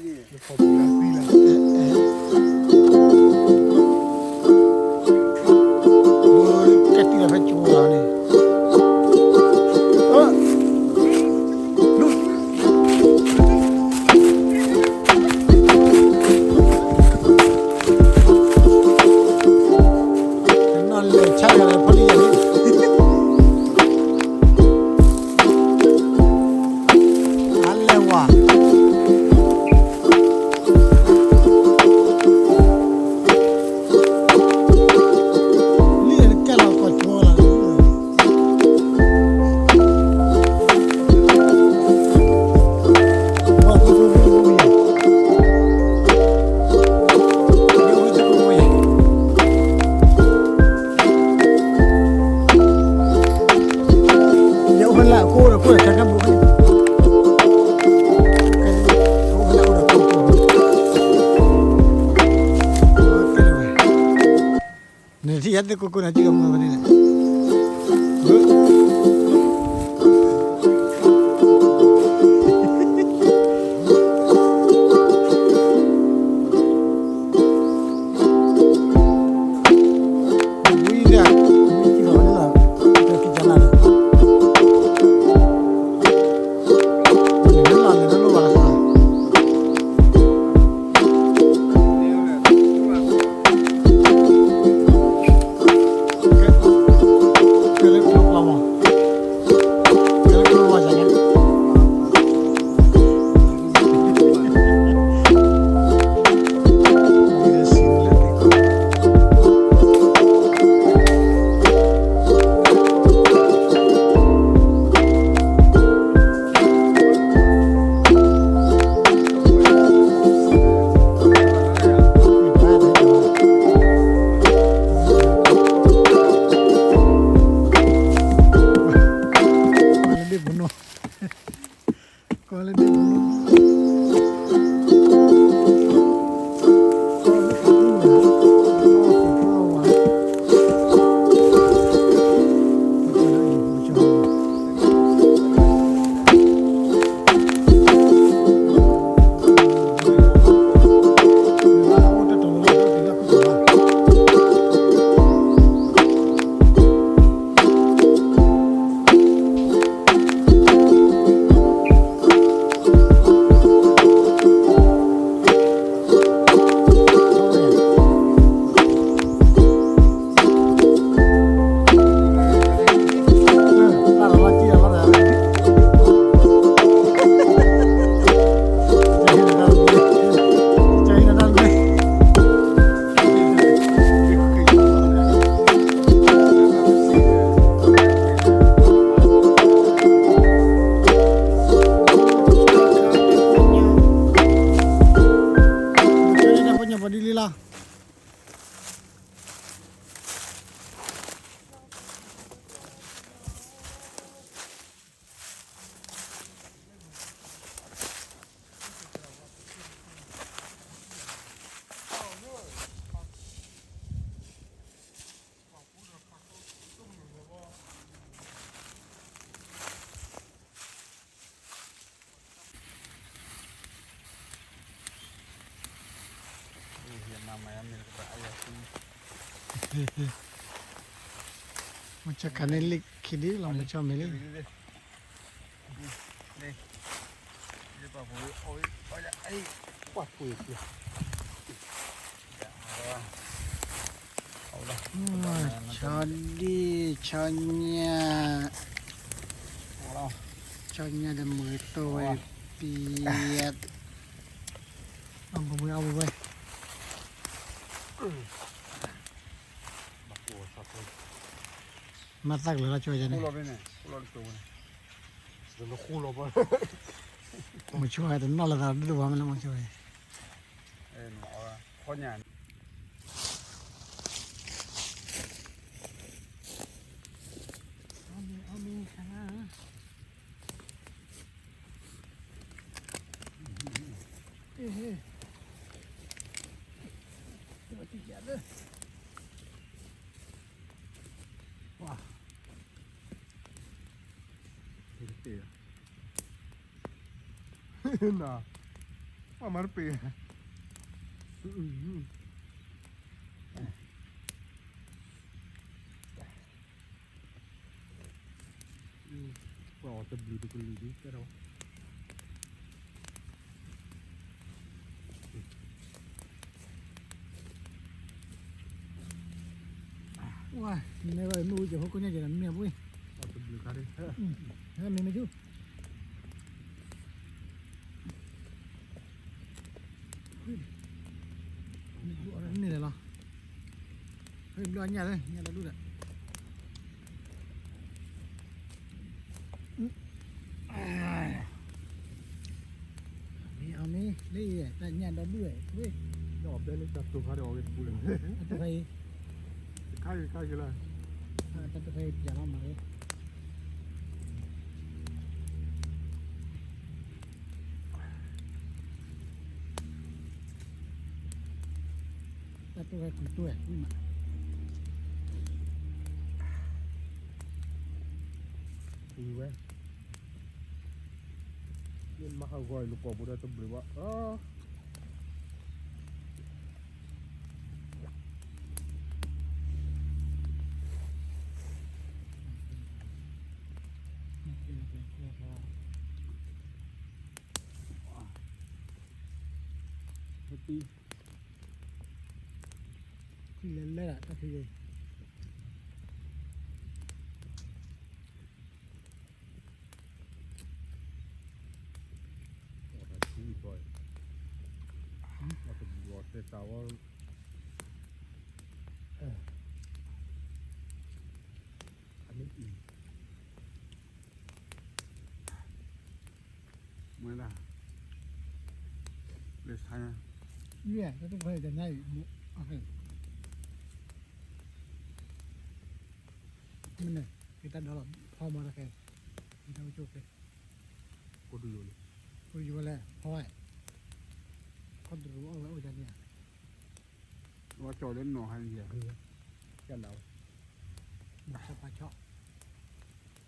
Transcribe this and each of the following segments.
ကဲတံၢ်လီၤဖဲကၠိလီၤန့ၣ်, နီၢ်လဲၤဆါယၤလၢဖီလံယၤန့ၣ်, အါလဲၤဝဲ လံၣ်ကဲလီၤကွၢ်ကၠိလီၤ, ယအိၣ်ဖဲလၢအကိၣ်ဒီးကိၣ်ဒီးဆါကဲဘူး, နထံၣ်ယၤသ့ၣ်ကိၣ်ကိၣ်န့ၣ် ထံၣ်ကမုၢ်ဝဲန့ၣ်လဲၣ်, ဝံၤဒၣ်, မ့ၢ်ထံၣ်လီၤဝဲန့ၣ်လီၤ, တၢ်ခံကနၣ်န့ၣ်, လီၤန့ၣ်လီၤလီၤလီၤလီၤ, ကဲလၢကျိၤကျိၤမး, ကဲလၢကျိၤမးယၤန့ၣ် လၢဒ့ၣ်ပူၤနီၤ, ကီၢ်လၢဒ့ၣ်ပူၤနီၤ, ပှၤဒ်လံလီၤ. မုဆိခါန့ၣ်လံခံဒံလီၤ မုဆိမ့ၢ်လံ. ဆီဒံၣ် ဆီညၣ်, ဆီညၣ်ဒီးမုၢ်တိၢ်ဝဲ ပံၤယဲၢ်, အဝဲ မၤသးကလၢၤလီၤ ဆိယဲန့ၣ်, မုဆိတနီၣ်လၢသးဒိၣ်ဝဲမ့ၢ်လၢ မုဆိန့ၣ်. မၤတပ့ၤ ပှၤအီၤတဘျုးတကလုာ်ဒ်ကဲထီၣ် ဝါ မ့ၢ်ဝဲမ့ၣ်အူကဟိကိညါက့ၤဒီးမ့ၢ်အပှ့ၤ အီၤတဘျုးခါဒ် မ့ၢ်မ့ၢ်ဆူ န့ၣ်လီၤ ဘျီညၣ်လၢ ညၣ်လၢဒူၣ်ဒီး မ့ၢ်အီၤမ့ၢ် လၢယဲ တၢ်ညၣ်ဒီဒူၣ်ဝဲ ဝ့ၢ် တၢ်အီၣ်ဘဲလၢတၢ်တိၢ်ခါဒီးအီၣ်ဝဲတပူၤလၢ အတိၢ်ခါအံၤ တခါအံၤတခါက့ၤလၢ တၢ်တိၢ်ခါအံၤပျဲလီၤမးလၢ တၢ်တိၢ်ခါကွံာ်တိၢ်ဝဲ ဝံၤမး ဝံၤဝဲ မ့ၢ်မၤဟးဂီၤအံၤလၢကီၢ်ပူၤဒီးတဘျုးဘၣ် ထံလဲၤလဲၤဒၣ်တၢ်ဖံးဂ့ၤ အီၣ်တၢ်ထူဘီၣ် အီၣ်တဘျီတဲတၢ်ဝဲ အမ့ၢ်အံၤ မွဲဒၣ် လၢဆါညါ ယဲၢ် တၢ်တခွဲးတညါအံၤ မ့ၢ် မ့ၢ်န့ၣ် က့ၤတၢ်ဒီလီၤ ဖီမီတၢ်ခဲ က့ၤတၢ်ဝဲကၠိခဲ ကိးဒူယိာ်လံ ကိးဒူယိာ်လဲၣ် ဖီဝဲ ခီဒရူအီၣ်ဝဲအိၣ်ဒ်န့ၣ်ဧါ ဝဲကၠီလၢနီၢ်ဟါန့ၣ် ကဲလီၤ မီၤဆီပာ်ဆီ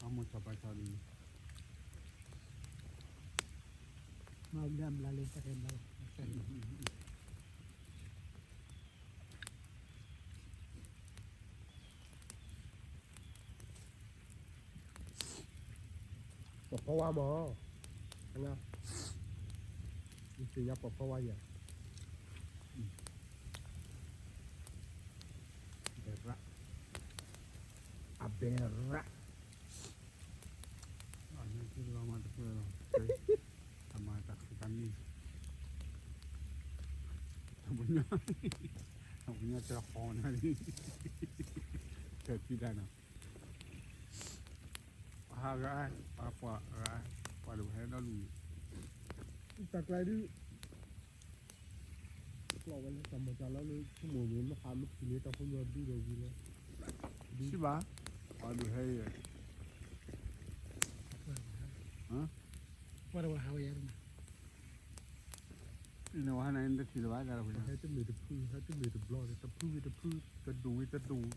အမီၤဆီပာ်ဆီလံ မၤဘျါဘျါလၢ တၢ်ခဲဘျါလီၤ ပှၤဖီဝါမး, ယသ့ၣ်ညါပှၤဖီဝါယၤ, ဘဲရၣ်, အဘဲရၣ်, အမၤတၢ်ဃ့တၢ်မံၤ, တၢ်ပညိၣ်, တၢ်ပညိၣ်တၢ်ဃီနၤလံ, တၢ်ထံၣ်တၢ်နီၤ ဟးဂၤ, ပှၤဂၤ, ပှၤဒိၣ်ဟဲဒီဒူၣ်န့ၣ်, တၢ်ကျါဒုး, ကျီၢ်ဝဲလၢတၢ်မၤစၢၤလီၤလၢ ဆိကမိၣ်မ့ၢ်မ့ၢ်ဃးမ့ၢ်ထံၣ်န့ၣ် တၢ်ဖိညီဒုဒီးဝံၤလီၤ, စံးဘၣ်, ပှၤဒိၣ်ဟဲယဲ, ပှၤတဝဲဟးဝဲယဲ, နဝဲဟဲန့ၣ် နတထံၣ်လၢၤဘၣ်, ဟဲတမ့ၢ်တဖု, ဟဲတမ့ၢ်တဘျီ, တဖုဝံၤတဖု, တဒူၣ်ဝံၤတဒူၣ်,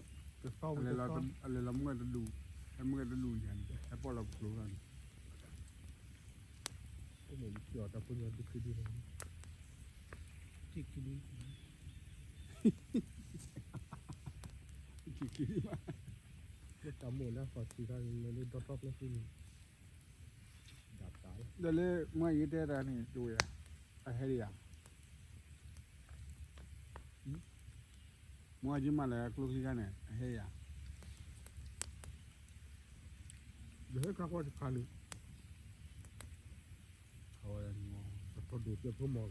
တသီဝံၤတသီ, အလဲၤလီၤမုၢ်တဒူၣ်, ဟဲမုၢ်တဒူၣ်န့ၣ်, ဟဲပီၢ်လီၤပကျိၤလီၤန့ၣ်, တၢ်ဖိညီဒုးခံဒုလီၤ, ခံဒု, ခံဒုဘၣ်, တၢ်မိၣ်လၢအသီၣ်ဆံးခါန့ၣ် လၢဒီထီၣ်ကျဲဃုန့ၣ် ဒီးလၢမွၤယံၤတဲတၢ်န့ၣ် တဝဲ, အဟဲဒံးယၤ, မွၤယံၤမးလၢကျိချံခါန့ၣ် အဟဲယၤ, ယဟဲခါဃီတခါန့ၣ်, အဝဲ, ပထီၣ်ဒိၣ်တဲဖိမီၤ,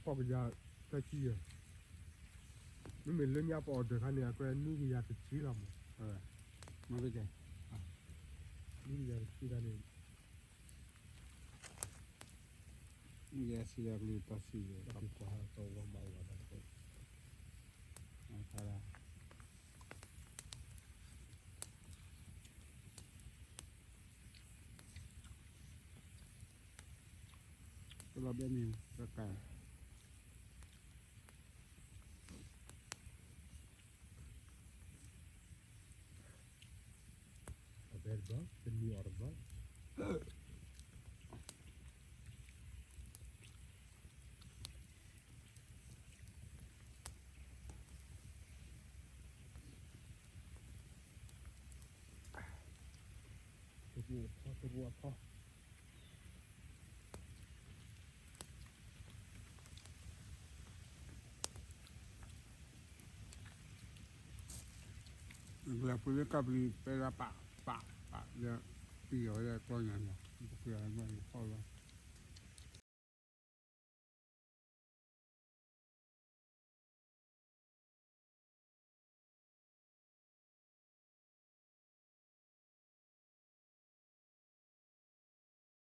ကီၢ်ကယၤ, တၢ်ခံယၤ, မ့မ့ၢ်လၢညါပအီၣ်ဒၢးခါန့ၣ် အကွဲနွံကယၤတဆံလီၤမး, နွံကယၤတဆံခါန့ၣ် နွံကယၤဆံလီၤကလုၢ်တၢ်ဆံး, တဘျီဘျီန့ၣ် ကကါ အဘဲတဘျီ, တနံၤအီၣ်တဘျီ, တ ဖီတရူးအဖီ ပှၤလၢကပလံၤ ပဲဒၣ်ပာ် ပာ် ပာ်လၢ ပံၤအီၤလၢကျီညါန့ၣ် ပှၤလၢဖီလီၤ